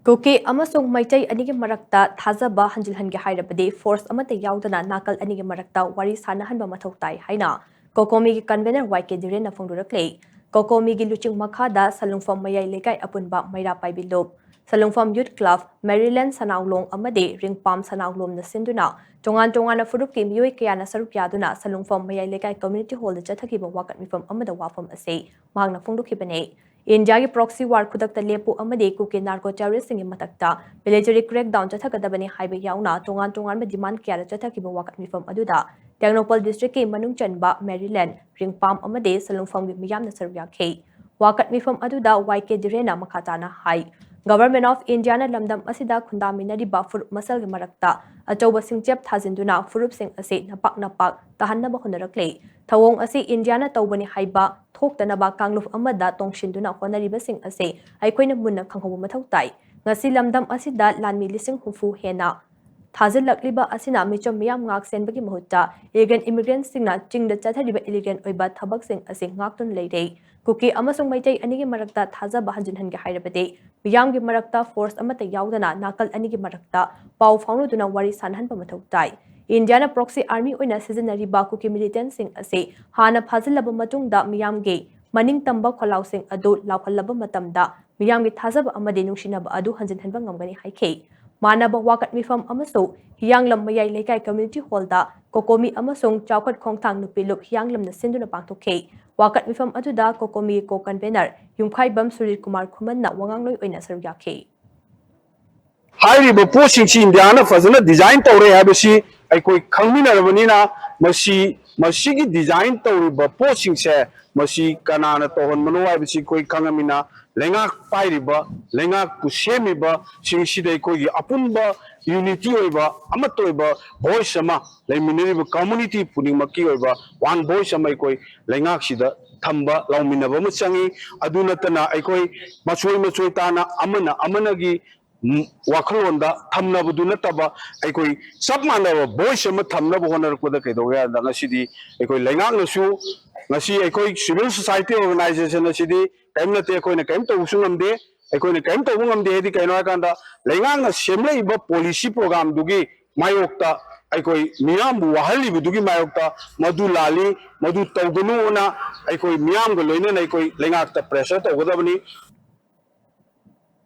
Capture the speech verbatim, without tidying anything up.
ꯀꯨꯀꯤ ꯑꯃꯁꯨꯡ ꯃꯩꯇꯩ ꯑꯅꯤꯒꯤ ꯃꯔꯛꯇ ꯊꯥꯖꯕ ꯍꯟꯖꯤꯜꯍꯟꯒꯦ ꯍꯥꯏꯔꯕꯗꯤ force ꯑꯃꯠꯇ ꯌꯥꯎꯗꯅ ꯅꯥꯀꯜ ꯑꯅꯤꯒꯤ ꯃꯔꯛꯇ ꯋꯥꯔꯤ ꯁꯥꯟꯅꯍꯟꯕ ꯃꯊꯧ ꯇꯥꯏ ꯍꯥꯏꯅ ꯀꯣꯀꯣꯃꯤꯒꯤ convener ꯋꯥꯏ ꯀꯦ ꯙꯤꯔꯦꯟꯅ ꯐꯣꯡꯗꯣꯔꯛꯂꯤ꯫ ꯀꯣꯀꯣꯃꯤꯒꯤ ꯂꯨꯆꯤꯡ ꯃꯈꯥꯗ ꯁꯂꯨꯡꯐꯝ ꯃꯌꯥꯏ ꯂꯩꯀꯥꯏ ꯑꯄꯨꯟꯕ ꯃꯩꯔꯥ ꯄꯥꯏꯕꯤ ꯂꯨꯞ, ꯁꯂꯨꯡꯐꯝ ꯌꯨꯠ ꯀ꯭ꯂꯕ, ꯃꯦꯔꯤꯂꯦꯟ ꯁꯅꯥꯎꯂꯣꯡ ꯑꯃꯗꯤ ꯔꯤꯡꯄꯥꯝ ꯁꯅꯥꯎꯂꯣꯝꯅ ꯁꯤꯟꯗꯨꯅ ꯇꯣꯉꯥꯟ ꯇꯣꯉꯥꯟꯕ ꯐꯨꯔꯨꯞꯀꯤ ꯃꯤꯑꯣꯏ ꯀꯌꯥꯅ ꯁꯔꯨꯛ ꯌꯥꯗꯨꯅ ꯁꯂꯨꯡꯐꯝ ꯃꯌꯥꯏ ꯂꯩꯀꯥꯏ community hall ꯗ ꯆꯠꯊꯈꯤꯕ ꯋꯥꯀꯠ ꯃꯤꯐꯝ ꯑꯃꯗ ꯋꯥꯐꯝ ꯑꯁꯤ ꯃꯍꯥꯛꯅ ꯐꯣꯡꯗꯣꯛꯈꯤꯕꯅꯤ꯫ ꯏꯟꯗꯤꯌꯥꯒꯤ proxy war ꯈꯨꯗꯛꯇ ꯂꯦꯞꯄꯨ ꯑꯃꯗꯤ ꯀꯨꯀꯤ narco terrorist ꯁꯤꯡꯒꯤ ꯃꯊꯛꯇ military crackdown ꯆꯠꯊꯒꯗꯕꯅꯤ ꯍꯥꯏꯕ ꯌꯥꯎꯅ ꯇꯣꯉꯥꯟ ꯇꯣꯉꯥꯟꯕ demand ꯀꯌꯥꯗ ꯆꯠꯊꯈꯤꯕ ꯋꯥꯀꯠ ꯃꯤꯐꯝ ꯑꯗꯨꯗ ꯇꯦꯡꯅꯧꯄꯜ district ꯀꯤ ꯃꯅꯨꯡ ꯆꯟꯕ ꯃꯦꯔꯤꯂꯦꯟ, ꯔꯤꯡꯄꯥꯝ ꯑꯃꯗꯤ ꯁꯂꯨꯡꯐꯝꯒꯤ ꯃꯤꯌꯥꯝꯅ ꯁꯔꯨꯛ ꯌꯥꯈꯤ꯫ ꯋꯥꯀꯠ ꯃꯤꯐꯝ ꯑꯗꯨꯗ ꯋꯥꯏ ꯀꯦ ꯙꯤꯔꯦꯟꯅ ꯃꯈꯥ ꯇꯥꯅ ꯍꯥꯏ, Government of India ꯅ ꯂꯝꯗꯝ ꯑꯁꯤꯗ ꯈꯨꯟꯗꯥꯃꯤꯟꯅꯔꯤꯕ ꯐꯨꯔꯨꯞ ꯃꯁꯦꯜꯒꯤ ꯃꯔꯛꯇ ꯑꯆꯧꯕ ꯁꯤꯡꯆꯦꯞ ꯊꯥꯖꯤꯟꯗꯨꯅ ꯐꯨꯔꯨꯞꯁꯤꯡ ꯑꯁꯤ ꯅꯄꯥꯛ ꯅꯄꯥꯛ ꯇꯥꯍꯟꯅꯕ ꯍꯣꯠꯅꯔꯛꯂꯤ꯫ ꯊꯧꯑꯣꯡ ꯑꯁꯤ ꯏꯟꯗꯤꯌꯥꯅ ꯇꯧꯕꯅꯤ ꯍꯥꯏꯕ ꯊꯣꯛꯇꯅꯕ ꯀꯥꯡꯂꯨꯞ ꯑꯃꯗ ꯇꯣꯡꯁꯤꯟꯗꯨꯅ ꯍꯣꯠꯅꯔꯤꯕꯁꯤꯡ ꯑꯁꯤ ꯑꯩꯈꯣꯏꯅ ꯃꯨꯟꯅ ꯈꯪꯍꯧꯕ ꯃꯊꯧ ꯇꯥꯏ꯫ ꯉꯁꯤ ꯂꯝꯗꯝ ꯑꯁꯤꯗ ꯂꯥꯟꯃꯤ ꯂꯤꯁꯤꯡ ꯍꯨꯝꯐꯨ ꯍꯦꯟꯅ ꯊꯥꯖꯤꯜꯂꯛꯂꯤꯕ ꯑꯁꯤꯅ ꯃꯤꯆꯝ ꯃꯤꯌꯥꯝ ꯉꯥꯛ ꯁꯦꯟꯕꯒꯤ ꯃꯍꯨꯠꯇ illegal immigrant ꯁꯤꯡꯅ ꯆꯤꯡꯗ ꯆꯠꯊꯔꯤꯕ illegal ꯑꯣꯏꯕ ꯊꯕꯛꯁꯤꯡ ꯑꯁꯤ ꯉꯥꯛꯇꯨꯅ ꯂꯩꯔꯦ꯫ ꯀꯨꯀꯤ ꯑꯃꯁꯨꯡ ꯃꯩꯇꯩ ꯑꯅꯤꯒꯤ ꯃꯔꯛꯇ ꯊꯥꯖꯕ ꯍꯟꯖꯤꯟꯍꯟꯒꯦ ꯍꯥꯏꯔꯕꯗꯤ ꯃꯤꯌꯥꯝꯒꯤ ꯃꯔꯛꯇ force ꯑꯃꯠꯇ ꯌꯥꯎꯗꯅ ꯅꯥꯀꯜ ꯑꯅꯤꯒꯤ ꯃꯔꯛꯇ ꯄꯥꯎ ꯐꯥꯎꯅꯗꯨꯅ ꯋꯥꯔꯤ ꯁꯥꯟꯅꯍꯟꯕ ꯃꯊꯧ ꯇꯥꯏ꯫ ꯏꯟꯗꯤꯌꯥꯅ proxy army ꯑꯣꯏꯅ ꯁꯤꯖꯤꯟꯅꯔꯤꯕ ꯀꯨꯀꯤ militant ꯁꯤꯡ ꯑꯁꯤ ꯍꯥꯟꯅ ꯐꯥꯖꯤꯜꯂꯕ ꯃꯇꯨꯡꯗ ꯃꯤꯌꯥꯝꯒꯤ ꯃꯅꯤꯡ ꯇꯝꯕ ꯈꯣꯜꯂꯥꯎꯁꯤꯡ ꯑꯗꯨ ꯂꯥꯎꯍꯜꯂꯕ ꯃꯇꯝꯗ ꯃꯤꯌꯥꯝꯒꯤ ꯊꯥꯖꯕ ꯑꯃꯗꯤ ꯅꯨꯡꯁꯤꯅꯕ ꯑꯗꯨ ꯍꯟꯖꯤꯟꯍꯟꯕ ꯉꯝꯒꯅꯤ ꯍꯥꯏꯈꯤ꯫ ꯃꯥꯟꯅꯕ ꯋꯥꯀꯠ ꯃꯤꯐꯝ ꯑꯃꯁꯨ ꯍꯤꯌꯥꯡꯂꯝ ꯃꯌꯥꯏ ꯂꯩꯀꯥꯏ community hall ꯗ ꯀꯣꯀꯣꯃꯤ ꯑꯃꯁꯨꯡ ꯆꯥꯎꯈꯠ ꯈꯣꯡꯊꯥꯡ ꯅꯨꯄꯤ ꯂꯨꯞ ꯍꯤꯌꯥꯡꯂꯝꯅ ꯁꯤꯟꯗꯨꯅ ꯄꯥꯡꯊꯣꯛꯈꯤ꯫ ꯋꯥꯀꯠ ꯃꯤꯐꯝ ꯑꯗꯨꯗ ꯀꯣꯀꯣꯃꯤ co-convener ꯌꯨꯝꯈꯥꯏꯕꯝ ꯁꯨꯔꯤꯠ ꯀꯨꯃꯥꯔ ꯈꯨꯃꯟꯅ ꯋꯥꯉꯥꯡꯂꯣꯏ ꯑꯣꯏꯅ ꯁꯔꯨꯛ ꯌꯥꯈꯤ꯫ ꯍꯥꯏꯔꯤꯕ ꯄꯣꯠꯁꯤꯡꯁꯤ ꯏꯟꯗꯤꯌꯥꯅ ꯐꯖꯅ design ꯇꯧꯔꯦ ꯍꯥꯏꯕꯁꯤ ꯑꯩꯈꯣꯏ ꯈꯪꯃꯤꯟꯅꯔꯕꯅꯤꯅ, ꯃꯁꯤ, ꯃꯁꯤꯒꯤ design ꯇꯧꯔꯤꯕ ꯄꯣꯠꯁꯤꯡꯁꯦ ꯃꯁꯤ ꯀꯅꯥꯅ ꯇꯧꯍꯟꯕꯅꯣ ꯍꯥꯏꯕꯁꯤ ꯑꯩꯈꯣꯏ ꯈꯪꯉꯃꯤꯅ, ꯂꯩꯉꯥꯛ ꯄꯥꯏꯔꯤꯕ, ꯂꯩꯉꯥꯛꯄꯨ ꯁꯦꯝꯃꯤꯕꯁꯤꯡꯁꯤꯗ ꯑꯩꯈꯣꯏꯒꯤ ꯑꯄꯨꯟꯕ unity ꯑꯣꯏꯕ, ꯑꯃꯠꯇ ꯑꯣꯏꯕ voice ꯑꯃ, ꯂꯩꯃꯤꯟꯅꯔꯤꯕ community ꯄꯨꯝꯅꯃꯛꯀꯤ ꯑꯣꯏꯕ one voice ꯑꯃ ꯑꯩꯈꯣꯏ ꯂꯩꯉꯥꯛꯁꯤꯗ ꯊꯝꯕ, ꯂꯥꯎꯃꯤꯟꯅꯕ ꯑꯃ ꯆꯪꯉꯤ꯫ ꯑꯗꯨ ꯅꯠꯇꯅ ꯑꯩꯈꯣꯏ ꯃꯆꯣꯏ ꯃꯆꯣꯏ ꯇꯥꯅ ꯑꯃꯅ ꯑꯃꯅꯒꯤ ꯎꯝ, ꯋꯥꯈꯜꯂꯣꯟꯗ ꯊꯝꯅꯕꯗꯨ ꯅꯠꯇꯕ, ꯑꯩꯈꯣꯏ ꯆꯞ ꯃꯥꯟꯅꯕ voice ꯑꯃ ꯊꯝꯅꯕ ꯍꯣꯠꯅꯔꯛꯄꯗ ꯀꯩꯗꯧꯒꯦ ꯍꯥꯏꯕꯗ, ꯉꯁꯤꯗꯤ ꯑꯩꯈꯣꯏ ꯂꯩꯉꯥꯛꯅꯁꯨ, ꯉꯁꯤ ꯑꯩꯈꯣꯏ civil society organization ꯑꯁꯤꯗꯤ ꯀꯔꯤꯝ ꯅꯠꯇꯦ, ꯑꯩꯈꯣꯏꯅ ꯀꯔꯤꯝ ꯇꯧꯕꯁꯨ ꯉꯝꯗꯦ꯫ ꯑꯩꯈꯣꯏꯅ ꯀꯔꯤꯝ ꯇꯧꯕ ꯉꯝꯗꯦ꯫ ꯍꯥꯏꯗꯤ ꯀꯩꯅꯣ ꯍꯥꯏꯀꯥꯟꯗ, ꯂꯩꯉꯥꯛꯅ ꯁꯦꯝꯂꯛꯏꯕ ꯄꯣꯂꯤꯁꯤ ꯄ꯭ꯔꯣꯒꯥꯝꯗꯨꯒꯤ ꯃꯥꯌꯣꯛꯇ, ꯑꯩꯈꯣꯏ ꯃꯤꯌꯥꯝꯕꯨ ꯋꯥꯍꯜꯂꯤꯕꯗꯨꯒꯤ ꯃꯥꯌꯣꯛꯇ, ꯃꯗꯨ ꯂꯥꯜꯂꯤ, ꯃꯗꯨ ꯇꯧꯒꯅꯨꯅ ꯑꯩꯈꯣꯏ ꯃꯤꯌꯥꯝꯒ ꯂꯣꯏꯅꯅ ꯑꯩꯈꯣꯏ ꯂꯩꯉꯥꯛꯇ ꯄ꯭ꯔꯦꯁꯔ ꯇꯧꯒꯗꯕꯅꯤ꯫